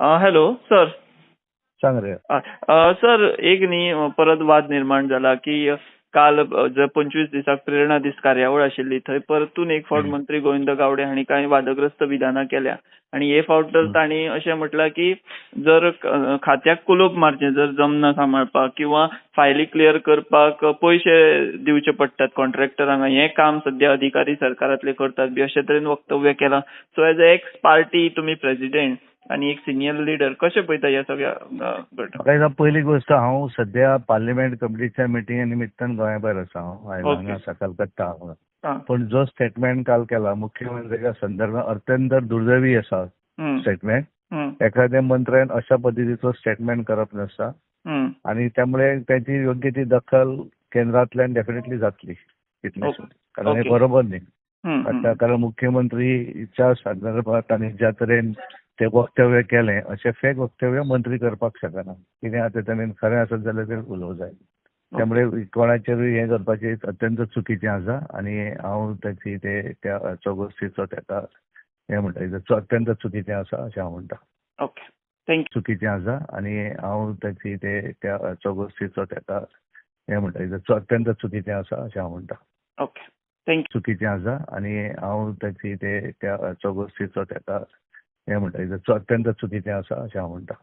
Hello sir. सांग रे. Sir, एक न्ही परत वाद निर्माण जाला की काल जे 25 दिसाक प्रेरणा दीस कार्यावळ आशिल्ली थंय परतून एक फावट मंत्री गोविंद गावडे हांणी कांय वादग्रस्त विधानां केल्या आनी हे फावट तर तांणी अशें म्हटलां की जर खात्याक कुलूप मारचें जर जमना सांबाळपाक किंवा फायली क्लियर करपाक पयशे दिवचे पडटात कॉन्ट्रॅक्टरांक, हें काम सद्या अधिकारी सरकारांतले करतात बी अशे तरेन वक्तव्य केलां. So as a ex party तुमी प्रेजिडेंट आनी एक सिनियर लिडर कशें पळयता ह्या सगळ्या घटना? पयली गोश्ट, हांव सद्या पार्लिमेंट कमिटीच्या मिटिंगे निमित्तान गोंया भायर आसा. हांव आयला हांगा आसा कलकत्ता. पण जो स्टेटमेंट काल केला मुख्यमंत्र्याच्या संदर्भात अत्यंत दुर्दैवी आसा स्टेटमेंट. एखाद्या मंत्र्यान अशा पद्दतीचो स्टेटमेंट करप नासता आनी त्यामुळे त्याची योग्य ती दखल केंद्रांतल्यान डेफिनेटली जातली इतलें, कारण हे बरोबर न्ही. कारण मुख्यमंत्रीच्या संदर्भात आनी ज्या तरेन ते वक्तव्य केलें अशें फेक वक्तव्य मंत्री करपाक शकना. कितें आतां ताणें खरें आसत जाल्यार ते उलोवंक जाय. त्यामुळे कोणाचेरूय हें करपाचें अत्यंत चुकीचें आसा आनी हांव ताची ते त्या चौकशीचो ताका हें म्हणटा, अत्यंत चुकीचें आसा अशें हांव म्हणटा. Okay, thank you. चुकीचें आसा आनी हांव ताची ते त्या चौकशीचो ताका हें म्हणटा, अत्यंत चुकीचें आसा अशें हांव म्हणटा. Okay, thank you. चुकीचें आसा आनी हांव ताची ते त्या चौकशीचो ताका हें म्हणटा, अत्यंत चुकीचें आसा अशें हांव म्हणटा.